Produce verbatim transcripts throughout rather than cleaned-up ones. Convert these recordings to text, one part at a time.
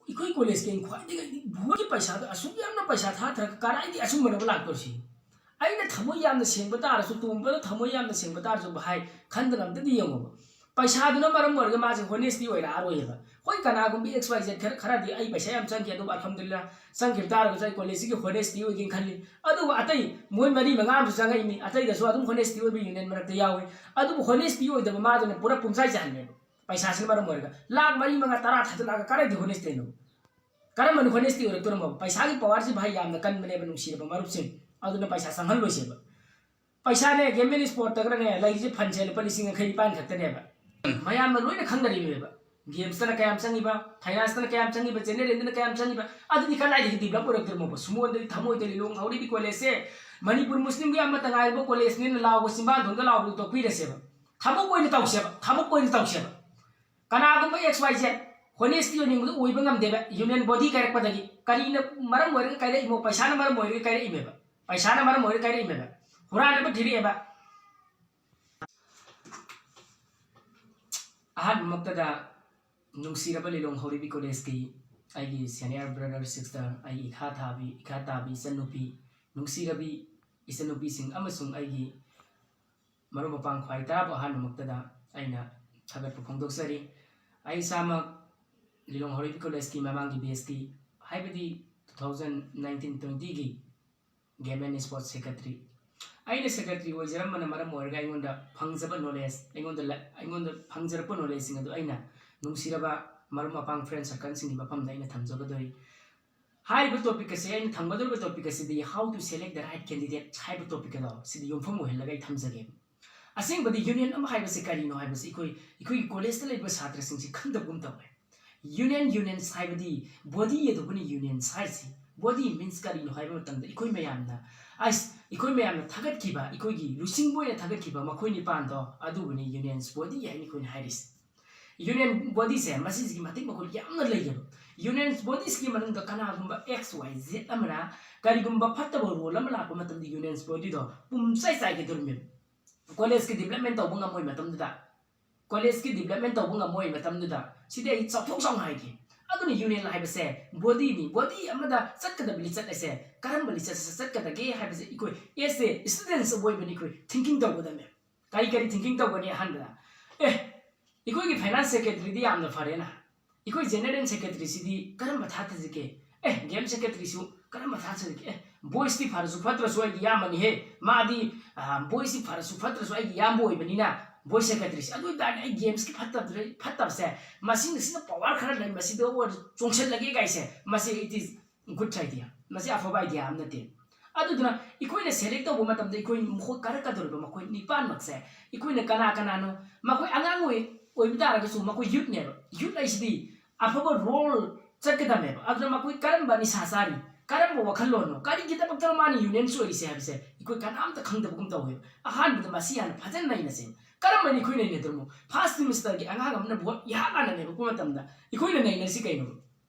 ꯑꯩꯈꯣꯏ ꯀꯣꯂꯦꯖꯀꯤ ꯑꯩꯅ ꯈ꯭ꯋꯥꯏꯗꯒꯤ ꯑꯩꯗꯤ ꯚꯣꯠꯀꯤ ꯄꯩꯁꯥꯗꯣ ꯑꯁꯨꯛ ꯌꯥꯝꯅ ꯄꯩꯁꯥ ꯊꯥꯊꯔꯒ ꯀꯗꯥꯏꯗꯒꯤ ꯑꯆꯨꯝꯕꯅꯣꯕ ꯂꯥꯛꯇꯣꯔꯤꯁꯤ? ꯑꯩꯅ ꯊꯃꯣꯏ ꯌꯥꯝꯅ ꯁꯦꯡꯕ ꯇꯥꯔꯁꯨ, ꯇꯣꯝꯕꯗ ꯊꯃꯣꯏ ꯌꯥꯝꯅ ꯁꯦꯡꯕ ꯇꯥꯔꯁꯨ, ꯚꯥꯏ, ꯈꯟꯗꯅ ꯑꯝꯇꯗꯤ ꯌꯦꯡꯉꯣꯕ꯫ ꯄꯩꯁꯥꯗꯨꯅ ꯃꯔꯝ ꯑꯣꯏꯔꯒ ꯃꯥꯁꯦ ꯍꯣꯅꯦꯁꯇꯤ ꯑꯣꯏꯔꯛꯑꯔꯣꯏꯌꯦꯕ꯫ ꯍꯣꯏ, ꯀꯅꯥꯒꯨꯝꯕ ꯑꯦꯛꯁ ꯋꯥꯏ ꯖꯦꯠ ꯈꯔ, ꯈꯔꯗꯤ ꯑꯩ ꯄꯩꯁꯥ ꯌꯥꯝ ꯆꯪꯈꯤ, ꯑꯗꯨꯕꯨ ꯑꯜꯍꯝꯗꯨꯂꯤꯜꯂꯥ ꯆꯪꯈꯤꯕ ꯇꯥꯔꯒꯁꯨ ꯑꯩ ꯀꯣꯂꯦꯖꯁꯤꯒꯤ ꯍꯣꯅꯦꯁꯇꯤ ꯑꯣꯏꯒꯦꯅ ꯈꯜꯂꯤ꯫ ꯑꯗꯨꯕꯨ ꯑꯇꯩ ꯃꯣꯏ ꯃꯔꯤ ꯃꯉꯥ ꯑꯃꯁꯨ ꯆꯪꯉꯛꯏꯅꯤ, ꯑꯇꯩꯗꯁꯨ ꯑꯗꯨꯝ ꯍꯣꯅꯦꯁꯇꯤ ꯑꯣꯏꯕ ꯌꯨꯅꯤꯌꯟ ꯃꯔꯛꯇ ꯌꯥꯎꯏ꯫ ꯑꯗꯨꯕꯨ ꯍꯣꯅꯦꯁꯇꯤ ꯑꯣꯏꯗꯕ ꯃꯥꯗꯨꯅ ꯄꯨꯔꯥ ꯄꯨꯝꯆꯥꯏ ꯆꯥꯏꯍꯜꯂꯦꯕ꯫ ꯄꯩꯁꯥꯁꯤꯅ ꯃꯔꯝ ꯑꯣꯏꯔꯒ ꯂꯥꯛ ꯃꯔꯤ, ꯃꯉꯥ, ꯇꯔꯥ ꯊꯥꯗꯠꯂꯛꯑꯒ ꯀꯗꯥꯏꯗ ꯍꯣꯅꯦꯁꯇꯤꯅꯣ? ꯀꯔꯝꯕꯅ ꯍꯣꯅꯦꯁꯇꯤ ꯑꯣꯏꯔꯛꯇꯣꯔꯝꯕ? ꯄꯩꯁꯥꯒꯤ ꯄꯋꯥꯔꯁꯤ, ꯚꯥꯏ, ꯌꯥꯝꯅ ꯀꯟꯕꯅꯦꯕ, ꯅꯨꯡꯁꯤꯔꯕ ꯃꯔꯨꯞꯁꯤꯡ꯫ ꯑꯗꯨꯅ ꯄꯩꯁꯥ ꯆꯪꯍꯜꯂꯣꯏꯁꯦꯕ꯫ ꯄꯩꯁꯥꯅꯦ, ꯒꯦꯝ ꯑꯦꯟ ꯏꯁꯄꯣꯔꯠꯇꯒꯅꯦ ꯂꯩꯔꯤꯁꯦ, ꯐꯟꯁꯦ ꯂꯨꯄꯥ ꯂꯤꯁꯤꯡ ꯌꯥꯡꯈꯩ ꯅꯤꯄꯥꯟ ꯈꯛꯇꯅꯦꯕ꯫ ꯃꯌꯥꯝꯅ ꯂꯣꯏꯅ ꯈꯪꯅꯔꯤꯕꯅꯦꯕ꯫ ꯒꯦꯝꯁꯇꯅ ꯀꯌꯥꯝ ꯆꯪꯉꯤꯕ, ꯐꯥꯏꯅꯥꯟꯁꯇꯅ ꯀꯌꯥꯝ ꯆꯪꯉꯤꯕ, ꯖꯦꯅꯦꯔꯦꯜꯗꯅ ꯀꯌꯥꯝ ꯆꯪꯉꯤꯕ, ꯑꯗꯨꯗꯤ ꯀꯗꯥꯏꯗꯒꯤ ꯗꯤꯕꯂꯞ ꯑꯣꯏꯔꯛꯇꯣꯏꯅꯣꯕ? ꯁꯨꯃꯣꯟꯗꯗꯤ ꯊꯃꯣꯏꯗ ꯂꯤꯂꯣꯡ ꯍꯧꯔꯤꯕꯤ ꯀꯣꯂꯦꯖꯁꯦ ꯃꯅꯤꯄꯨꯔ ꯃꯨꯁꯂꯤꯝꯒꯤ ꯑꯃꯠꯇ ꯉꯥꯏꯔꯕ ꯀꯣꯂꯦꯖꯅꯦꯅ ꯂꯥꯎꯕ ꯆꯤꯝꯕꯥꯟꯗꯣꯡꯗ ꯂꯥꯎꯕꯗꯨ ꯇꯣꯛꯄꯤꯔꯁꯦꯕ꯫ ꯊꯕꯛ ꯑꯣꯏꯅ ꯇꯧꯁꯦꯕ, ꯊꯕꯛ ꯑꯣꯏꯅ ꯇꯧꯁꯦꯕ꯫ ꯀꯅꯥꯒꯨꯝꯕ ꯑꯦꯛꯁ ꯋꯥꯏ ꯖꯦꯠ ꯍꯣꯅꯦꯁꯇꯤ ꯑꯣꯏꯅꯤꯡꯕꯗꯨ ꯑꯣꯏꯕ ꯉꯝꯗꯦꯕ, ꯌꯨꯅꯤꯌꯟ ꯕꯣꯗꯤ ꯀꯥꯏꯔꯛꯄꯗꯒꯤ꯫ ꯀꯔꯤꯅ ꯃꯔꯝ ꯑꯣꯏꯔꯒ ꯀꯥꯏꯔꯛꯏꯃꯣ? ꯄꯩꯁꯥꯅ ꯃꯔꯝ ꯑꯣꯏꯔꯒ ꯀꯥꯏꯔꯛꯏꯃꯦꯕ, ꯄꯩꯁꯥꯅ ꯃꯔꯝ ꯑꯣꯏꯔꯒ ꯀꯥꯏꯔꯛꯏꯃꯦꯕ, ꯍꯨꯔꯥꯟꯅꯕ ꯊꯤꯔꯛꯑꯦꯕ꯫ ꯑꯍꯥꯟꯕꯃꯛꯇꯗ ꯅꯨꯡꯁꯤꯔꯕ ꯂꯤꯂꯣꯡ ꯍꯧꯔꯤꯕꯤ ꯀꯣꯂꯦꯖꯀꯤ ꯑꯩꯒꯤ ꯁꯦꯅꯤꯌꯔ ꯕ꯭ꯔꯗꯔ, ꯁꯤꯁꯇꯔ, ꯑꯩꯒꯤ ꯏꯈꯥ ꯊꯥꯕꯤ, ꯏꯈꯥ ꯇꯥꯕꯤ ꯏꯆꯟꯅꯨꯄꯤ, ꯅꯨꯡꯁꯤꯔꯕꯤ ꯏꯆꯟꯅꯨꯄꯤꯁꯤꯡ ꯑꯃꯁꯨꯡ ꯑꯩꯒꯤ ꯃꯔꯨꯞ ꯃꯄꯥꯡ ꯈ꯭ꯋꯥꯏ ꯇꯔꯥꯕꯨ ꯑꯍꯥꯟꯕꯃꯛꯇꯗ ꯑꯩꯅ ꯊꯥꯒꯠꯄ ꯐꯣꯡꯗꯣꯛꯆꯔꯤ꯫ ꯑꯩ ꯏꯁꯥꯃꯛ ꯂꯤꯂꯣꯡ ꯍꯧꯔꯤꯕꯤ ꯀꯣꯂꯦꯖꯀꯤ ꯃꯃꯥꯡꯒꯤ ꯕꯦꯁꯀꯤ, ꯍꯥꯏꯕꯗꯤ two thousand nineteen twenty ꯒꯤ ꯒꯦꯝ ꯑꯦꯟ ꯏꯁꯄꯣꯔꯠꯁ ꯁꯦꯀ꯭ꯔꯦꯇꯔꯤ꯫ ꯑꯩꯅ ꯁꯦꯀ꯭ꯔꯦꯇꯔꯤ ꯑꯣꯏꯖꯔꯝꯕꯅ ꯃꯔꯝ ꯑꯣꯏꯔꯒ ꯑꯩꯉꯣꯟꯗ ꯐꯪꯖꯕ ꯅꯣꯂꯦꯖ, ꯑꯩꯉꯣꯟꯗ ꯂ-, ꯑꯩꯉꯣꯟꯗ ꯐꯪꯖꯔꯛꯄ ꯅꯣꯂꯦꯖꯁꯤꯡ ꯑꯗꯨ ꯑꯩꯅ ꯅꯨꯡꯁꯤꯔꯕ ꯃꯔꯨꯞ ꯃꯄꯥꯡ, ꯐ꯭ꯔꯦꯟ ꯁꯔꯀꯜꯁꯤꯡꯒꯤ ꯃꯐꯝꯗ ꯑꯩꯅ ꯊꯝꯖꯒꯗꯣꯔꯤ꯫ ꯍꯥꯏꯔꯤꯕ ꯇꯣꯄꯤꯛ ꯑꯁꯤ, ꯑꯩꯅ ꯊꯝꯒꯗꯧꯔꯤꯕ ꯇꯣꯄꯤꯛ ꯑꯁꯤꯗꯤ how to select the right candidate ꯍꯥꯏꯕ ꯇꯣꯄꯤꯛ ꯑꯗꯣ ꯁꯤꯗ ꯌꯨꯝꯐꯝ ꯑꯣꯏꯍꯜꯂꯒ ꯑꯩ ꯊꯝꯖꯒꯦ꯫ ꯑꯁꯦꯡꯕꯗꯤ ꯌꯨꯅꯤꯌꯟ ꯑꯃ ꯍꯥꯏꯕꯁꯤ ꯀꯔꯤꯅꯣ ꯍꯥꯏꯕꯁꯤ ꯑꯩꯈꯣꯏ, ꯑꯩꯈꯣꯏꯒꯤ ꯀꯣꯂꯦꯖꯇ ꯂꯩꯕ ꯁꯥꯇ꯭ꯔꯁꯤꯡꯁꯤ ꯈꯪꯗꯕꯒꯨꯝ ꯇꯧꯋꯦ꯫ ꯌꯨꯅꯤꯌꯟ, ꯌꯨꯅꯤꯌꯟꯁ ꯍꯥꯏꯕꯗꯤ ꯕꯣꯗꯤ ꯑꯗꯨꯕꯨꯅꯤ ꯌꯨꯅꯤꯌꯟꯁ ꯍꯥꯏꯁꯤ꯫ ꯕꯣꯗꯤ ꯃꯤꯟꯁ ꯀꯔꯤꯅꯣ ꯍꯥꯏꯕ ꯃꯇꯝꯗ ꯑꯩꯈꯣꯏ ꯃꯌꯥꯝꯅ, ꯑꯁ, ꯑꯩꯈꯣꯏ ꯃꯌꯥꯝꯅ ꯊꯥꯒꯠꯈꯤꯕ, ꯑꯩꯈꯣꯏꯒꯤ ꯂꯨꯆꯤꯡꯕ ꯑꯣꯏꯅ ꯊꯥꯒꯠꯈꯤꯕ ꯃꯈꯣꯏ ꯅꯤꯄꯥꯟꯗꯣ ꯑꯗꯨꯕꯨꯅꯤ ꯌꯨꯅꯤꯌꯟꯁ ꯕꯣꯗꯤ ꯍꯥꯏꯅ ꯑꯩꯈꯣꯏꯅ ꯍꯥꯏꯔꯤꯁꯤ꯫ ꯌꯨꯅꯤꯌꯟ ꯕꯣꯗꯤꯁꯦ ꯃꯁꯤꯁꯤꯒꯤ ꯃꯇꯤꯛ ꯃꯒꯨꯟ ꯌꯥꯝꯅ ꯂꯩꯌꯦꯕ꯫ ꯌꯨꯅꯤꯌꯟ ꯕꯣꯗꯤꯁꯤꯒꯤ ꯃꯅꯨꯡꯗ ꯀꯅꯥꯒꯨꯝꯕ ꯑꯦꯛꯁ ꯋꯥꯏ ꯖꯦꯠ ꯑꯃꯅ ꯀꯔꯤꯒꯨꯝꯕ ꯐꯠꯇꯕ ꯔꯣꯜ ꯑꯃ ꯂꯥꯛꯄ ꯃꯇꯝꯗ ꯌꯨꯅꯤꯌꯟ ꯕꯣꯗꯤꯗꯣ ꯄꯨꯝꯆꯥꯏ ꯆꯥꯏꯒꯗꯧꯔꯤꯕꯅꯦꯕ꯫ ꯀꯣꯂꯦꯖꯀꯤ ꯗꯤꯕꯂꯞꯃꯦꯟ ꯇꯧꯕ ꯉꯝꯃꯣꯏ ꯃꯇꯝꯗꯨꯗ, ꯀꯣꯂꯦꯖꯀꯤ ꯗꯤꯕꯂꯞꯃꯦꯟ ꯇꯧꯕ ꯉꯝꯃꯣꯏ ꯃꯇꯝꯗꯨꯗ, ꯁꯤꯗꯤ ꯑꯩ ꯆꯥꯎꯊꯣꯛ ꯆꯥꯎꯅ ꯍꯥꯏꯒꯦ, ꯑꯗꯨꯅ ꯌꯨꯅꯤꯌꯟ ꯍꯥꯏꯕꯁꯦ ꯕꯣꯗꯤꯅꯤ꯫ ꯕꯣꯗꯤ ꯑꯃꯗ ꯆꯠꯀꯗꯕ ꯂꯤꯆꯠ ꯑꯁꯦ ꯀꯔꯝꯕ ꯂꯤꯆꯠ ꯑꯁꯤ ꯆꯠꯀꯗꯒꯦ ꯍꯥꯏꯕꯁꯦ ꯑꯩꯈꯣꯏ as a students ꯑꯃ ꯑꯣꯏꯕꯅ ꯑꯩꯈꯣꯏ ꯊꯤꯡꯀꯤꯡ ꯇꯧꯒꯗꯕꯅꯦ꯫ ꯀꯔꯤ ꯀꯔꯤ ꯊꯤꯡꯀꯤꯡ ꯇꯧꯒꯅꯤ? ꯑꯍꯥꯟꯕꯗ, ꯑꯦ, ꯑꯩꯈꯣꯏꯒꯤ ꯐꯥꯏꯅꯥꯟꯁ ꯁꯦꯀ꯭ꯔꯦꯇꯔꯤꯗꯤ ꯌꯥꯝꯅ ꯐꯔꯦꯅ, ꯑꯩꯈꯣꯏ ꯖꯦꯅꯔꯦꯜ ꯁꯦꯀ꯭ꯔꯦꯇꯔꯤꯁꯤꯗꯤ ꯀꯔꯝꯕ ꯊꯥꯗꯁꯤꯒꯦ? ꯑꯦ, ꯒꯦꯝ ꯁꯦꯀ꯭ꯔꯦꯇꯔꯤꯁꯨ ꯀꯔꯝꯕ ꯊꯥꯗꯁꯤꯒꯦ? ꯑꯦ, ꯕꯣꯏꯁꯇꯤ ꯐꯔꯁꯨ ꯐꯠꯇ꯭ꯔꯁꯨ ꯑꯩꯒꯤ ꯏꯌꯥꯝꯕꯅꯤꯍꯦ꯫ ꯃꯥꯗꯤ, ꯑ, ꯕꯣꯏꯁꯇꯤ ꯐꯔꯁꯨ ꯐꯠꯇ꯭ꯔꯁꯨ ꯑꯩꯒꯤ ꯏꯌꯥꯝꯕ ꯑꯣꯏꯕꯅꯤꯅ ꯕꯣꯏꯁ ꯁꯦꯀ꯭ꯔꯦꯇꯔꯤꯁꯤ꯫ ꯑꯗꯨ ꯑꯣꯏꯇꯥꯔꯗꯤ ꯑꯩ ꯒꯦꯝꯁꯀꯤ ꯐꯠꯇꯕꯗ-, ꯐꯠꯇꯕꯁꯦ ꯃꯁꯤꯅ, ꯁꯤꯅ ꯄꯋꯥꯔ ꯈꯔ ꯂꯩ, ꯃꯁꯤꯗ ꯑꯣꯏꯔ ꯆꯣꯡꯁꯤꯜꯂꯒꯦ ꯀꯥꯏꯁꯦ, ꯃꯁꯤ it is good idea꯫ ꯃꯁꯤ ꯑꯐꯕ idea ꯑꯃ ꯅꯠꯇꯦ꯫ ꯑꯗꯨꯗꯨꯅ ꯑꯩꯈꯣꯏꯅ ꯁꯦꯂꯦꯛ ꯇꯧꯕ ꯃꯇꯝꯗ ꯑꯩꯈꯣꯏ ꯃꯈꯣꯏ ꯀꯥꯔꯛꯀꯗꯧꯔꯤꯕ ꯃꯈꯣꯏ ꯅꯤꯄꯥꯟꯃꯛꯁꯦ ꯑꯩꯈꯣꯏꯅ ꯀꯅꯥ ꯀꯅꯥꯅꯣ, ꯃꯈꯣꯏ ꯑꯉꯥꯡ ꯑꯣꯏ-, ꯑꯣꯏꯕ ꯇꯥꯔꯒꯁꯨ ꯃꯈꯣꯏ ꯌꯨꯠꯅꯦꯕ꯫ ꯌꯨꯠ ꯍꯥꯏꯁꯤꯗꯤ ꯑꯐꯕ ꯔꯣꯜ ꯆꯠꯀꯗꯕꯅꯦꯕ꯫ ꯑꯗꯨꯅ ꯃꯈꯣꯏ ꯀꯔꯝꯕ ꯅꯤꯁꯥ ꯆꯥꯔꯤ, ꯀꯔꯝꯕ ꯋꯥꯈꯜꯂꯣꯟꯅꯣ, ꯀꯔꯤꯒꯤꯗꯃꯛꯇꯅꯣ ꯃꯥꯅ ꯌꯨꯅꯤꯌꯟꯁꯨ ꯑꯣꯏꯔꯤꯁꯦ ꯍꯥꯏꯕꯁꯦ ꯑꯩꯈꯣꯏ ꯀꯅꯥꯝꯇ ꯈꯪꯗꯕꯒꯨꯝ ꯇꯧꯋꯦꯕ꯫ ꯑꯍꯥꯟꯕꯗ ꯃꯁꯤ ꯍꯥꯟꯅ ꯐꯖꯅ ꯅꯩꯅꯁꯦ꯫ ꯀꯔꯝꯕ ꯑꯩꯈꯣꯏ ꯅꯩꯅꯗꯣꯏꯅꯣ? ꯐꯥꯔꯁ ꯁꯦꯃꯤꯁꯇꯔꯒꯤ ꯑꯉꯥꯡ ꯑꯃꯅ ꯚꯣꯠ ꯏꯍꯥꯟ ꯍꯥꯟꯅ ꯂꯦꯞꯄꯛꯄ ꯃꯇꯝꯗ ꯑꯩꯈꯣꯏꯅ ꯅꯩꯅꯔꯤꯁꯤ ꯀꯩꯅꯣ?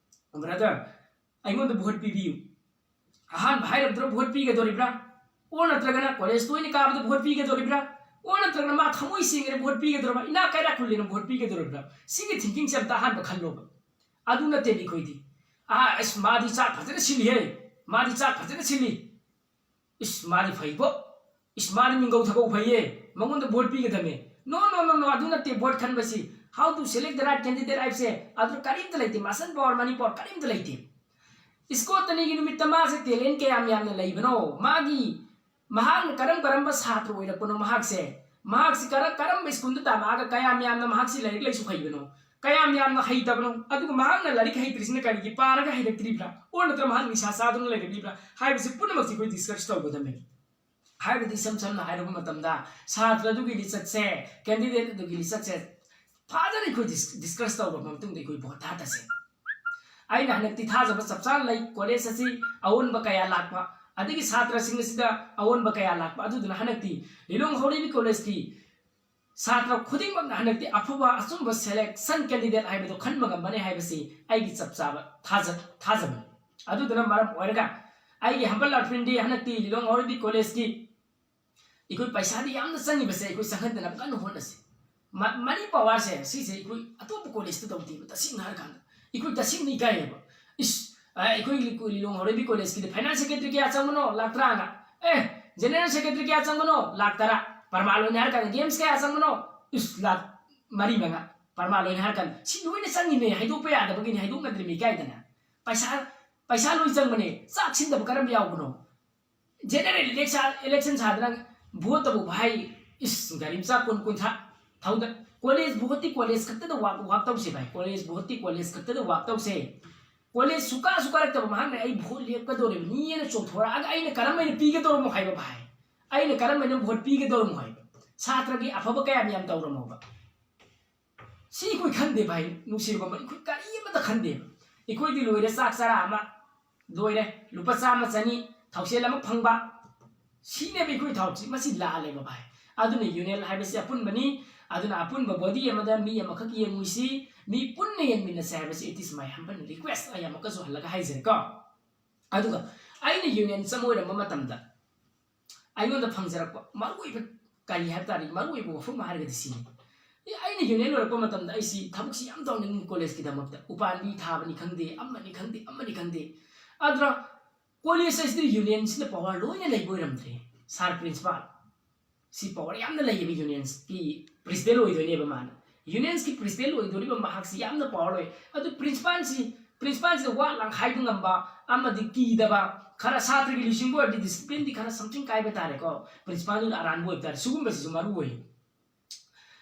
ꯕ꯭ꯔꯗꯔ, ꯑꯩꯉꯣꯟꯗ ꯚꯣꯠ ꯄꯤꯕꯤꯌꯨ꯫ ꯑꯍꯥꯟꯕ ꯍꯥꯏꯔꯕꯗꯨꯗ ꯚꯣꯠ ꯄꯤꯒꯗꯧꯔꯤꯕ꯭ꯔꯥ? ꯑꯣ ꯅꯠꯇ꯭ꯔꯒꯅ ꯀꯣꯂꯦꯖ ꯇꯣꯏꯅ ꯀꯥꯕꯗ ꯚꯣꯠ ꯄꯤꯒꯗꯧꯔꯤꯕ꯭ꯔꯥ? ꯑꯣ ꯅꯠꯇ꯭ꯔꯒꯅ ꯃꯥ ꯊꯃꯣꯏ ꯁꯦꯡꯉꯦꯅ ꯚꯣꯠ ꯄꯤꯒꯗꯧꯔꯕ꯭ꯔꯥ? ꯏꯅꯥꯛ ꯀꯩꯔꯥꯛ ꯈꯨꯜꯂꯦꯅ ꯚꯣꯠ ꯄꯤꯒꯗꯧꯔꯤꯕ꯭ꯔꯥ? ꯁꯤꯒꯤ ꯊꯤꯡꯀꯤꯡꯁꯦ ꯑꯝꯇ ꯑꯍꯥꯟꯕ ꯈꯜꯂꯣꯕ꯫ ꯑꯗꯨ ꯅꯠꯇꯦꯕ ꯑꯩꯈꯣꯏꯗꯤ꯫ ꯑꯥ, ꯑꯁ, ꯃꯥꯗꯤ ꯆꯥꯛ ꯐꯖꯅ ꯁꯤꯜꯂꯤꯍꯦ, ꯃꯥꯗꯤ ꯆꯥꯛ ꯐꯖꯅ ꯁꯤꯜꯂꯤ, ꯏꯁ, ꯃꯥꯗꯤ ꯐꯩꯕꯣ, ꯏꯁ, ꯃꯥꯗꯤ ꯃꯤꯡꯒꯧ ꯊꯒꯧ ꯐꯩꯌꯦ, ꯃꯉꯣꯟꯗ ꯚꯣꯠ ꯄꯤꯒꯗꯕꯅꯦ꯫ No, no, no, no, ꯑꯗꯨ ꯅꯠꯇꯦ ꯚꯣꯠ ꯈꯟꯕꯁꯤ꯫ How to select the right candidate ꯍꯥꯏꯕꯁꯦ ꯑꯗꯨ ꯀꯔꯤꯝꯇ ꯂꯩꯇꯦ꯫ ꯃꯁꯟ ꯄꯋꯥꯔ, ꯃꯅꯤ ꯄꯋꯥꯔ ꯀꯔꯤꯝꯇ ꯂꯩꯇꯦ꯫ ꯁ꯭ꯀꯣꯇꯅꯤꯒꯤ ꯅꯨꯃꯤꯠꯇ ꯃꯥꯁꯦ ꯇꯦꯂꯦꯟ ꯀꯌꯥꯝ ꯌꯥꯝꯅ ꯂꯩꯕꯅꯣ, ꯃꯥꯒꯤ, ꯃꯍꯥꯛꯅ ꯀꯔꯝ ꯀꯔꯝꯕ ꯁꯥꯇ꯭ꯔ ꯑꯣꯏꯔꯛꯄꯅꯣ, ꯃꯍꯥꯛꯁꯦ, ꯃꯍꯥꯛꯁꯤ ꯀꯔꯝ ꯀꯔꯝꯕ ꯁ꯭ꯀꯨꯜꯗ ꯇꯝꯃꯛꯑꯒ ꯀꯌꯥꯝ ꯌꯥꯝꯅ ꯃꯍꯥꯛꯁꯤ ꯂꯥꯏꯔꯤꯛ ꯂꯥꯏꯁꯨ ꯍꯩꯕꯅꯣ, ꯀꯌꯥꯝ ꯌꯥꯝꯅ ꯍꯩꯇꯕꯅꯣ, ꯑꯗꯨꯒ ꯃꯍꯥꯛꯅ ꯂꯥꯏꯔꯤꯛ ꯍꯩꯇ꯭ꯔꯤꯁꯤꯅ ꯀꯔꯤꯒꯤ ꯄꯥꯔꯒ ꯍꯩꯔꯛꯇ꯭ꯔꯤꯕ꯭ꯔꯥ, ꯑꯣꯔ ꯅꯠꯇ꯭ꯔꯒ ꯃꯍꯥꯛ ꯅꯤꯁꯥ ꯆꯥꯗꯨꯅ ꯂꯩꯔꯛꯂꯤꯕ꯭ꯔꯥ ꯍꯥꯏꯕꯁꯤ ꯄꯨꯝꯅꯃꯛꯁꯤ ꯑꯩꯈꯣꯏ ꯗꯤꯁꯀꯁ ꯇꯧꯒꯗꯕꯅꯤ꯫ ꯍꯥꯏꯕꯗꯤ ꯏꯁꯝ ꯁꯝꯅ ꯍꯥꯏꯔꯕ ꯃꯇꯝꯗ ꯁꯥꯇ꯭ꯔ ꯑꯗꯨꯒꯤ ꯂꯤꯆꯠꯁꯦ, ꯀꯦꯟꯗꯤꯗꯦꯠ ꯑꯗꯨꯒꯤ ꯂꯤꯆꯠꯁꯦ ꯐꯖꯅ ꯑꯩꯈꯣꯏ ꯗꯤꯁ-, ꯗꯤꯁꯀꯁ ꯇꯧꯔꯕ ꯃꯇꯨꯡꯗ ꯑꯩꯈꯣꯏ ꯚꯣꯠ ꯊꯥꯗꯁꯦ꯫ ꯑꯩꯅ ꯍꯟꯗꯛꯇꯤ ꯊꯥꯖꯕ ꯆꯞ ꯆꯥꯅ ꯂꯩ, ꯀꯣꯂꯦꯖ ꯑꯁꯤ ꯑꯑꯣꯟꯕ ꯀꯌꯥ ꯂꯥꯛꯄ, ꯑꯗꯒꯤ ꯁꯥꯇ꯭ꯔꯁꯤꯡ ꯑꯁꯤꯗ ꯑꯑꯣꯟꯕ ꯀꯌꯥ ꯂꯥꯛꯄ꯫ ꯑꯗꯨꯗꯨꯅ ꯍꯟꯗꯛꯇꯤ ꯂꯤꯂꯣꯡ ꯍꯥꯎꯔꯩꯕꯤ ꯀꯣꯂꯦꯖꯀꯤ ꯁꯥꯇ꯭ꯔ ꯈꯨꯗꯤꯡꯃꯛꯅ ꯍꯟꯗꯛꯇꯤ ꯑꯐꯕ ꯑꯆꯨꯝꯕ ꯁꯦꯂꯦꯛꯁꯟ ꯀꯦꯟꯗꯤꯗꯦꯠ ꯍꯥꯏꯕꯗꯨ ꯈꯟꯕ ꯉꯝꯒꯅꯤ ꯍꯥꯏꯕꯁꯤ ꯑꯩꯒꯤ ꯆꯞ ꯆꯥꯕ ꯊꯥꯖ-, ꯊꯥꯖꯕꯅꯤ꯫ ꯑꯗꯨꯗꯨꯅ ꯃꯔꯝ ꯑꯣꯏꯔꯒ ꯑꯩꯒꯤ ꯍꯝꯕꯜ ꯑꯄꯤꯜꯗꯤ ꯍꯟꯗꯛꯇꯤ ꯂꯤꯂꯣꯡ ꯍꯥꯎꯔꯩꯕꯤ ꯀꯣꯂꯦꯖꯀꯤ ꯑꯩꯈꯣꯏ ꯄꯩꯁꯥꯗꯤ ꯌꯥꯝꯅ ꯆꯪꯉꯤꯕꯁꯦ ꯑꯩꯈꯣꯏ ꯆꯪꯍꯟꯗꯅꯕ ꯀꯟꯅ ꯍꯣꯠꯅꯁꯤ꯫ ꯃ-, ꯃꯅꯤ ꯄꯋꯥꯔꯁꯦ ꯁꯤꯁꯦ ꯑꯩꯈꯣꯏ ꯑꯇꯣꯞꯄ ꯀꯣꯂꯦꯖꯇ ꯇꯧꯗꯦꯕ꯫ ꯇꯁꯦꯡꯅ ꯍꯥꯏꯔꯀꯥꯟꯗ ꯑꯩꯈꯣꯏ ꯇꯁꯦꯡꯅ ꯏꯀꯥꯏꯌꯦꯕ꯫ ꯏꯁ, ꯑ, ꯑꯩꯈꯣꯏꯒꯤ ꯂꯤ-, ꯂꯤꯂꯣꯡ ꯍꯥꯎꯔꯩꯕꯤ ꯀꯣꯂꯦꯖꯀꯤꯗꯤ ꯐꯥꯏꯅꯥꯟꯁ ꯁꯦꯀ꯭ꯔꯦꯇꯔꯤ ꯀꯌꯥ ꯆꯪꯕꯅꯣ? ꯂꯥꯛ ꯇꯔꯥꯃꯉꯥ꯫ ꯑꯦ, ꯖꯦꯅꯦꯔꯦꯜ ꯁꯦꯀ꯭ꯔꯦꯇꯔꯤ ꯀꯌꯥ ꯆꯪꯕꯅꯣ? ꯂꯥꯛ ꯇꯔꯥ꯫ ꯄꯔꯃꯥꯟ ꯑꯣꯏꯅ ꯍꯥꯏꯔꯀꯥꯟꯗ ꯒꯦꯝꯁ ꯀꯌꯥ ꯆꯪꯕꯅꯣ? ꯏꯁ, ꯂꯥꯛ ꯃꯔꯤ ꯃꯉꯥ꯫ ꯄꯔꯃꯥꯟ ꯑꯣꯏꯅ ꯍꯥꯏꯔꯀꯥꯟꯗ ꯁꯤ ꯂꯣꯏꯅ ꯆꯪꯉꯤꯅꯦ, ꯍꯥꯏꯗꯣꯛꯄ ꯌꯥꯗꯕꯒꯤꯅꯦ, ꯍꯥꯏꯗꯣꯛꯅꯗ꯭ꯔꯤꯃꯤ ꯏꯀꯥꯏꯗꯅ꯫ ꯄꯩꯁꯥ, ꯄꯩꯁꯥ ꯂꯣꯏ ꯆꯪꯕꯅꯦ꯫ ꯆꯥꯛ ꯁꯤꯟꯗꯕ ꯀꯔꯝꯕ ꯌꯥꯎꯕꯅꯣ? ꯖꯦꯅꯦꯔꯦꯜ ꯏꯂꯦꯛꯁꯟ, ꯏꯂꯦꯛꯁꯟ ꯁꯥꯗꯅ ꯚꯣꯠꯇꯕꯨ ꯚꯥꯏ, ꯏꯁ, ꯒꯥꯔꯤ ꯃꯆꯥ ꯀꯨꯟ ꯀꯨꯟꯊ꯭ꯔꯥ ꯊꯧꯗ-, ꯀꯣꯂꯦꯖ ꯚꯣꯠꯇꯤ ꯀꯣꯂꯦꯖ ꯈꯛꯇꯗ ꯋꯥꯛ, ꯋꯥꯛ ꯇꯧꯁꯦ ꯚꯥꯏ, ꯀꯣꯂꯦꯖ ꯚꯣꯠꯇꯤ ꯀꯣꯂꯦꯖ ꯈꯛꯇꯗ ꯋꯥꯛ ꯇꯧꯁꯦ꯫ ꯀꯣꯂꯦꯖ ꯁꯨꯀꯥ ꯁꯨꯀꯥꯔꯛꯇꯕ ꯃꯍꯥꯛꯅ ꯑꯩ ꯚꯣꯠ ꯂꯦꯞꯀꯗꯧꯔꯤꯕꯅꯤꯅ ꯆꯣꯡꯊꯣꯔꯛꯑꯒ ꯑꯩꯅ ꯀꯔꯝ ꯍꯥꯏꯅ ꯄꯤꯒꯗꯧꯔꯃꯣ ꯍꯥꯏꯕ ꯚꯥꯏ? ꯑꯩꯅ ꯀꯔꯝ ꯍꯥꯏꯅ ꯚꯣꯠ ꯄꯤꯒꯗꯧꯔꯃꯣ ꯍꯥꯏꯕ? ꯁꯥꯇ꯭ꯔꯒꯤ ꯑꯐꯕ ꯀꯌꯥꯝ ꯌꯥꯝ ꯇꯧꯔꯝꯃꯣꯕ? ꯁꯤ ꯑꯩꯈꯣꯏ ꯈꯟꯗꯦ ꯚꯥꯏ, ꯅꯨꯡꯁꯤꯔꯕ ꯃꯔꯨꯞ, ꯑꯩꯈꯣꯏ ꯀꯔꯤ ꯑꯃꯠꯇ ꯈꯟꯗꯦꯕ꯫ ꯑꯩꯈꯣꯏꯗꯤ ꯂꯣꯏꯔꯦ, ꯆꯥꯛ ꯆꯔꯥ ꯑꯃ ꯂꯣꯏꯔꯦ, ꯂꯨꯄꯥ ꯆꯥꯝꯃ ꯆꯅꯤ ꯊꯥꯎꯁꯦꯜ ꯑꯃ ꯐꯪꯕ, ꯁꯤꯅꯦꯕ ꯑꯩꯈꯣꯏ ꯊꯥꯎꯁꯤ꯫ ꯃꯁꯤ ꯂꯥꯜꯂꯦꯕ ꯚꯥꯏ꯫ ꯑꯗꯨꯅ ꯌꯨꯅꯤꯌꯟ ꯍꯥꯏꯕꯁꯤ ꯑꯄꯨꯟꯕꯅꯤ꯫ ꯑꯗꯨꯅ ꯑꯄꯨꯟꯕ ꯕꯣꯗꯤ ꯑꯃꯗ ꯃꯤ ꯑꯃꯈꯛ ꯌꯦꯡꯉꯨꯁꯤ, ꯃꯤ ꯄꯨꯟꯅ ꯌꯦꯡꯃꯤꯟꯅꯁꯦ ꯍꯥꯏꯕꯁꯤ it is my humble request꯫ ꯑꯩ ꯑꯃꯨꯛꯀꯁꯨ ꯍꯜꯂꯒ ꯍꯥꯏꯖꯔꯦꯀꯣ꯫ ꯑꯗꯨꯒ ꯑꯩꯅ ꯌꯨꯅꯤꯌꯟ ꯑꯃ ꯑꯣꯏꯔꯝꯕ ꯃꯇꯝꯗ ꯑꯩꯉꯣꯟꯗ ꯐꯪꯖꯔꯛꯄ ꯃꯔꯨꯑꯣꯏꯕ ꯀꯔꯤ ꯍꯥꯏꯕ ꯇꯥꯔꯦ, ꯃꯔꯨꯑꯣꯏꯕ ꯋꯥꯐꯝ ꯍꯥꯏꯔꯒꯗꯤ ꯁꯤꯅꯤ꯫ ꯑꯦ, ꯑꯩꯅ ꯌꯨꯅꯤꯌꯟ ꯂꯣꯏꯔꯛꯄ ꯃꯇꯝꯗ ꯑꯩꯁꯤ ꯊꯕꯛꯁꯤ ꯌꯥꯝ ꯇꯧꯅꯤꯡꯉꯤ ꯀꯣꯂꯦꯖꯀꯤꯗꯃꯛꯇ꯫ ꯎꯄꯥꯟꯕꯤ ꯊꯥꯕꯅꯤ ꯈꯪꯗꯦ, ꯑꯃꯅꯤ ꯈꯪꯗꯦ, ꯑꯃꯅꯤ ꯈꯪꯗꯦ꯫ ꯑꯗꯨꯅ ꯀꯣꯂꯦꯖ ꯑꯁꯤꯗ ꯌꯨꯅꯤꯌꯟꯁꯤꯅ ꯄꯋꯥꯔ ꯂꯣꯏꯅ ꯂꯩꯕ ꯑꯣꯏꯔꯝꯗ꯭ꯔꯦ꯫ ꯁꯥꯔ ꯄ꯭ꯔꯤꯟꯁꯤꯄꯥꯜ, ꯁꯤ ꯄꯋꯥꯔ ꯌꯥꯝꯅ ꯂꯩꯌꯦꯕ, ꯌꯨꯅꯤꯌꯟꯁꯀꯤ ꯄ꯭ꯔꯤꯁꯤꯗꯦꯟ ꯑꯣꯏꯗꯣꯏꯅꯦꯕ ꯃꯥꯅ꯫ ꯌꯨꯅꯤꯌꯟꯁꯀꯤ ꯄ꯭ꯔꯤꯁꯤꯗꯦꯟ ꯑꯣꯏꯗꯣꯔꯤꯕ ꯃꯍꯥꯛꯁꯤ ꯌꯥꯝꯅ ꯄꯋꯥꯔ ꯂꯩ꯫ ꯑꯗꯨ ꯄ꯭ꯔꯤꯟꯁꯤꯄꯥꯜꯁꯤ, ꯄ꯭ꯔꯤꯟꯁꯤꯄꯥꯜꯁꯤꯗ ꯋꯥ ꯂꯥꯡ ꯍꯥꯏꯕ ꯉꯝꯕ ꯑꯃꯗꯤ ꯀꯤꯗꯕ, ꯈꯔ ꯁꯥꯇ꯭ꯔꯒꯤ ꯂꯨꯆꯤꯡꯕ ꯑꯣꯏꯔꯗꯤ ꯗꯤꯁꯤꯄ꯭ꯂꯤꯟꯗꯤ ꯈꯔ ꯁꯝꯊꯤꯡ ꯀꯥꯏꯕ ꯇꯥꯔꯦꯀꯣ, ꯄ꯭ꯔꯤꯟꯁꯤꯄꯥꯜꯗꯨꯅ ꯑꯔꯥꯟꯕ ꯑꯣꯏꯕ ꯇꯥꯔꯦ꯫ ꯁꯤꯒꯨꯝꯕꯁꯤꯁꯨ ꯃꯔꯨ ꯑꯣꯏ꯫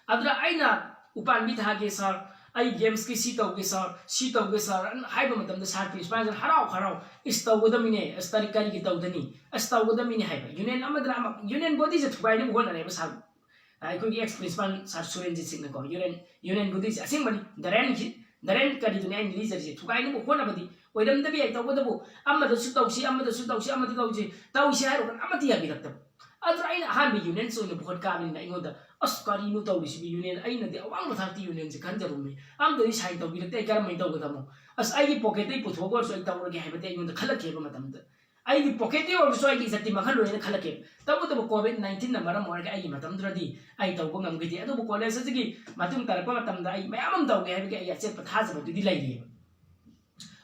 ꯑꯗꯨꯅ ꯑꯩꯅ ꯎꯄꯥꯟꯕꯤ ꯊꯥꯒꯦ ꯁꯥꯔ, ꯑꯩ ꯒꯦꯝꯁꯀꯤ ꯁꯤ ꯇꯧꯒꯦ ꯁꯥꯔ, ꯁꯤ ꯇꯧꯒꯦ ꯁꯥꯔ ꯑꯅ ꯍꯥꯏꯕ ꯃꯇꯝꯗ ꯁꯥꯔ ꯄ꯭ꯔꯤꯟꯁꯤꯄꯥꯜꯁꯤꯅ ꯍꯔꯥꯎ ꯍꯔꯥꯎ, "ꯏꯁ, ꯇꯧꯒꯗꯕꯅꯤꯅꯦ, ꯑꯁ, ꯀꯔꯤ, ꯀꯔꯤꯒꯤ ꯇꯧꯗꯅꯤ? ꯑꯁ, ꯇꯧꯒꯗꯕꯅꯤꯅꯦ" ꯍꯥꯏꯕ꯫ ꯌꯨꯅꯤꯌꯟ ꯑꯃꯗꯅ ꯑꯃ, ꯌꯨꯅꯤꯌꯟ ꯕꯣꯗꯤꯁꯦ ꯊꯨꯒꯥꯏꯅꯕ ꯍꯣꯠꯅꯔꯦꯕ ꯁꯥꯔ꯫ ꯑꯩꯈꯣꯏꯒꯤ ꯑꯦꯛꯁ ꯄ꯭ꯔꯤꯟꯁꯤꯄꯥꯜ ꯁꯥꯔ ꯁꯨꯔꯦꯟꯖꯤꯠ ꯁꯤꯡꯅꯀꯣ, ꯌꯨꯅꯤꯌꯟ, ꯌꯨꯅꯤꯌꯟ ꯕꯣꯗꯤꯁꯦ ꯑꯁꯦꯡꯕꯅꯤ, ꯗꯔꯦꯟꯒꯤ, ꯗꯔꯦꯟ ꯀꯔꯤꯗꯨꯅꯤ ꯑꯩꯅ ꯂꯤꯖꯔꯤꯁꯦ, ꯊꯨꯒꯥꯏꯅꯕ ꯍꯣꯠꯅꯕꯗꯤ ꯑꯣꯏꯔꯝꯗꯕ ꯌꯥꯏ꯫ ꯇꯧꯕꯇꯕꯨ ꯑꯃꯗꯁꯨ ꯇꯧꯁꯤ, ꯑꯃꯗꯁꯨ ꯇꯧꯁꯤ, ꯑꯃꯗ ꯇꯧꯁꯤ, ꯇꯧꯁꯤ ꯍꯥꯏꯔꯨꯔꯒ ꯑꯃꯠꯇ ꯌꯥꯕꯤꯔꯛꯇꯕ꯫ ꯑꯗꯨꯅ ꯑꯩꯅ ꯑꯍꯥꯟꯕ ꯌꯨꯅꯤꯌꯟꯁ ꯑꯣꯏꯅ ꯚꯣꯠ ꯀꯥꯕꯅꯤꯅ ꯑꯩꯉꯣꯟꯗ, "ꯑꯁ, ꯀꯔꯤꯅꯣ ꯇꯧꯔꯤꯁꯤꯕꯨ ꯌꯨꯅꯤꯌꯟ? ꯑꯩꯅꯗꯤ ꯑꯋꯥꯡꯕ ꯊꯥꯛꯀꯤ ꯌꯨꯅꯤꯌꯟꯁꯦ ꯈꯟꯖꯔꯨꯕꯅꯤ, ꯑꯝꯇꯗꯤ ꯁꯥꯏꯟ ꯇꯧꯕꯤꯔꯛꯇꯦ, ꯑꯩ ꯀꯔꯝꯍꯥꯏꯅ ꯇꯧꯒꯗꯕꯅꯣ? ꯑꯁ, ꯑꯩꯒꯤ ꯄꯣꯀꯦꯠꯇꯒꯤ ꯄꯨꯊꯣꯛꯑꯒ ꯑꯣꯏꯔꯁꯨ ꯑꯩ ꯇꯧꯔꯒꯦ" ꯍꯥꯏꯕꯗꯤ ꯑꯩꯉꯣꯟꯗ ꯈꯜꯂꯛꯈꯤꯕ ꯃꯇꯝꯗ, ꯑꯩꯒꯤ ꯄꯣꯀꯦꯠꯇꯒꯤ ꯑꯣꯏꯔꯁꯨ ꯑꯩꯒꯤ ꯏꯖꯠꯇꯤ ꯃꯥꯡꯍꯜꯂꯣꯏꯅ ꯈꯜꯂꯛꯈꯤꯕ꯫ ꯇꯧꯕꯇꯕꯨ ꯀꯣꯚꯤꯗ ꯅꯥꯏꯟꯇꯤꯟꯅ ꯃꯔꯝ ꯑꯣꯏꯔꯒ ꯑꯩꯒꯤ ꯃꯇꯝꯗꯨꯗꯗꯤ ꯑꯩ ꯇꯧꯕ ꯉꯝꯈꯤꯗꯦ꯫ ꯑꯗꯨꯕꯨ ꯀꯣꯂꯦꯖ ꯑꯁꯤꯒꯤ ꯃꯇꯨꯡ ꯇꯥꯔꯛꯄ ꯃꯇꯝꯗ ꯑꯩ ꯃꯌꯥꯝ ꯑꯃ ꯇꯧꯒꯦ ꯍꯥꯏꯕꯒꯤ ꯑꯩ ꯑꯆꯦꯠꯄ ꯊꯥꯖꯕꯗꯨꯗꯤ ꯂꯩꯔꯤꯑꯕ꯫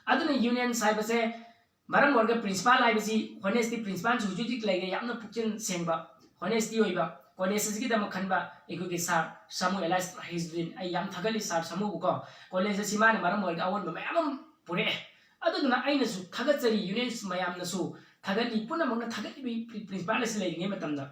ꯑꯗꯨꯅ unions ꯍꯥꯏꯕꯁꯦ, ꯃꯔꯝ ꯑꯣꯏꯔꯒ principal ꯍꯥꯏꯕꯁꯤ honesty, principalꯁꯨ ꯍꯧꯖꯤꯛ ꯍꯧꯖꯤꯛ ꯂꯩꯔꯦ, ꯌꯥꯝꯅ ꯄꯨꯛꯆꯦꯜ ꯁꯦꯡꯕ, honesty ꯑꯣꯏꯕ, college ꯑꯁꯤꯒꯤꯗꯃꯛ ꯈꯟꯕ ꯑꯩꯈꯣꯏꯒꯤ sir ꯁꯥꯃꯨ ꯑꯦꯂꯥꯏꯁ ꯍꯤꯖꯗꯤꯟ, ꯑꯩ ꯌꯥꯝ ꯊꯥꯒꯠꯂꯤ sir ꯁꯥꯃꯨꯕꯨꯀꯣ꯫ College ꯑꯁꯤ ꯃꯥꯅ ꯃꯔꯝ ꯑꯣꯏꯔꯒ ꯑꯑꯣꯟꯕ ꯃꯌꯥꯝ ꯑꯃ ꯄꯨꯔꯛꯑꯦ꯫ ꯑꯗꯨꯗꯨꯅ ꯑꯩꯅꯁꯨ ꯊꯥꯒꯠꯆꯔꯤ, unions ꯃꯌꯥꯝꯅꯁꯨ ꯊꯥꯒꯠꯂꯤ, ꯄꯨꯝꯅꯃꯛꯅ ꯊꯥꯒꯠꯂꯤꯕ principal ꯑꯁꯤ ꯂꯩꯔꯤꯉꯩ ꯃꯇꯝꯗ꯫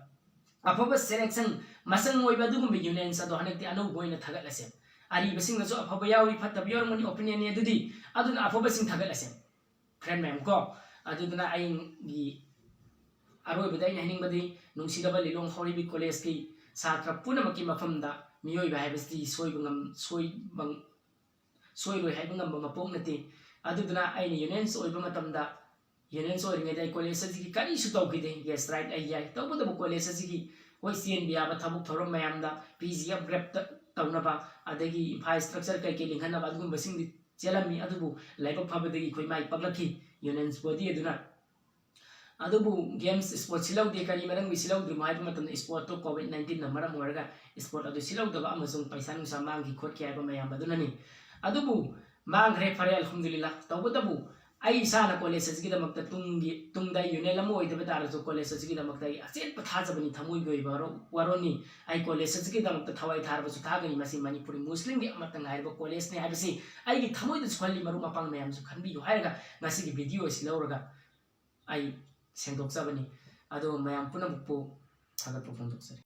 ꯑꯐꯕ selection, ꯃꯆꯪ ꯑꯣꯏꯕ ꯑꯗꯨꯒꯨꯝꯕ unions ꯑꯗꯣ ꯍꯟꯗꯛꯇꯤ ꯑꯅꯧꯕ ꯑꯣꯏꯅ ꯊꯥꯒꯠꯂꯁꯦ꯫ ꯑꯔꯤꯕꯁꯤꯡꯅꯁꯨ ꯑꯐꯕ ꯌꯥꯎꯏ, ꯐꯠꯇꯕ ꯌꯥꯎꯔꯝꯒꯅꯤ, opinionꯅꯤ ꯑꯗꯨꯗꯤ, ꯑꯗꯨꯅ ꯑꯐꯕꯁꯤꯡ ꯊꯥꯒꯠꯂꯁꯦ friend ꯃꯌꯥꯝ ꯀꯣ꯫ ꯑꯗꯨꯗꯨꯅ ꯑꯩꯒꯤ ꯑꯔꯣꯏꯕꯗ ꯑꯩꯅ ꯍꯥꯏꯅꯤꯡꯕꯗꯤ, ꯅꯨꯡꯁꯤꯔꯕ ꯂꯤꯂꯣꯡ ꯍꯥꯎꯔꯩꯕꯤ collegeꯀꯤ ꯁꯥꯇ꯭ꯔ ꯄꯨꯝꯅꯃꯛꯀꯤ ꯃꯐꯝꯗ, ꯃꯤꯑꯣꯏꯕ ꯍꯥꯏꯕꯁꯤꯗꯤ ꯁꯣꯏꯕ ꯉꯝ-, ꯁꯣꯏꯕ, ꯁꯣꯏꯔꯣꯏ ꯍꯥꯏꯕ ꯉꯝꯕ ꯃꯄꯣꯛ ꯅꯠꯇꯦ꯫ ꯑꯗꯨꯗꯨꯅ ꯑꯩꯅ unions ꯑꯣꯏꯕ ꯃꯇꯝꯗ, unions ꯑꯣꯏꯔꯤꯉꯩꯗ ꯑꯩ college ꯑꯁꯤꯒꯤ ꯀꯔꯤꯁꯨ ꯇꯧꯈꯤꯗꯦ꯫ Yes, right, ꯑꯩ ꯌꯥꯏ꯫ ꯇꯧꯕꯇꯕꯨ college ꯑꯁꯤꯒꯤ, ꯍꯣꯏ, ꯆꯦꯟꯕ ꯌꯥꯕ ꯊꯕꯛ ꯊꯧꯔꯝ ꯃꯌꯥꯝꯗ P G upgrade ꯇꯧꯅꯕ, ꯑꯗꯒꯤ infrastructure ꯀꯩꯀꯩ ꯂꯤꯡꯈꯠꯅꯕ, ꯑꯗꯨꯒꯨꯝꯕꯁꯤꯡꯗꯤ ꯆꯦꯜꯂꯝꯃꯤ꯫ ꯑꯗꯨꯕꯨ ꯂꯥꯏꯕꯛ ꯐꯕꯗꯒꯤ ꯑꯩꯈꯣꯏ ꯃꯥꯏ ꯄꯥꯛꯂꯛꯈꯤ, unions body ꯑꯗꯨꯅ꯫ ꯑꯗꯨꯕꯨ games, sport ꯁꯤꯜꯍꯧꯗꯦ꯫ ꯀꯔꯤ ꯃꯔꯝꯒꯤ ꯁꯤꯜꯍꯧꯗ꯭ꯔꯤꯃꯣ ꯍꯥꯏꯕ ꯃꯇꯝꯗ, sportꯇꯣ COVID nineteenꯅ ꯃꯔꯝ ꯑꯣꯏꯔꯒ sport ꯑꯗꯨ ꯁꯤꯜꯍꯧꯗꯕ ꯑꯃꯁꯨꯡ ꯄꯩꯁꯥ ꯅꯨꯡꯁꯥ ꯃꯥꯡꯈꯤ ꯈꯣꯠꯈꯤ ꯍꯥꯏꯕ ꯃꯌꯥꯝ ꯑꯗꯨꯅꯅꯤ꯫ ꯑꯗꯨꯕꯨ ꯃꯥꯡꯈ꯭ꯔꯦ, ꯐꯔꯦ, ꯑꯜꯍꯝꯗꯨꯂꯤꯜꯂꯥ꯫ ꯇꯧꯕꯇꯕꯨ ꯑꯩ ꯏꯁꯥꯅ college ꯑꯁꯤꯒꯤꯗꯃꯛꯇ ꯇꯨꯡꯒꯤ, ꯇꯨꯡꯗ union ꯑꯃ ꯑꯣꯏꯗꯕ ꯇꯥꯔꯁꯨ college ꯑꯁꯤꯒꯤꯗꯃꯛꯇ ꯑꯩ ꯑꯆꯦꯠꯄ ꯊꯥꯖꯕꯅꯤ, ꯊꯃꯣꯏꯒꯤ ꯑꯣꯏꯕ ꯋꯥꯔꯣ-, ꯋꯥꯔꯣꯜꯅꯤ꯫ ꯑꯩ college ꯑꯁꯤꯒꯤꯗꯃꯛꯇ ꯊꯋꯥꯏ ꯊꯥꯔꯕꯁꯨ ꯊꯥꯒꯅꯤ꯫ ꯃꯁꯤ ꯃꯅꯤꯄꯨꯔꯤ ꯃꯨꯁꯂꯤꯝꯒꯤ ꯑꯃꯠꯇ ꯉꯥꯏꯔꯕ collegeꯅꯤ ꯍꯥꯏꯕꯁꯤ ꯑꯩꯒꯤ ꯊꯃꯣꯏꯗꯁꯨ ꯈꯜꯂꯤ, ꯃꯔꯨꯞ ꯃꯄꯥꯡ ꯃꯌꯥꯝꯁꯨ ꯈꯟꯕꯤꯌꯨ ꯍꯥꯏꯔꯒ ꯉꯁꯤꯒꯤ video ꯑꯁꯤ ꯂꯧꯔꯒ ꯑꯩ ꯁꯦꯡꯗꯣꯛꯆꯕꯅꯤ꯫ ꯑꯗꯣ ꯃꯌꯥꯝ ꯄꯨꯝꯅꯃꯛꯄꯨ ꯊꯥꯒꯠꯄ ꯐꯣꯡꯗꯣꯛꯆꯔꯤ꯫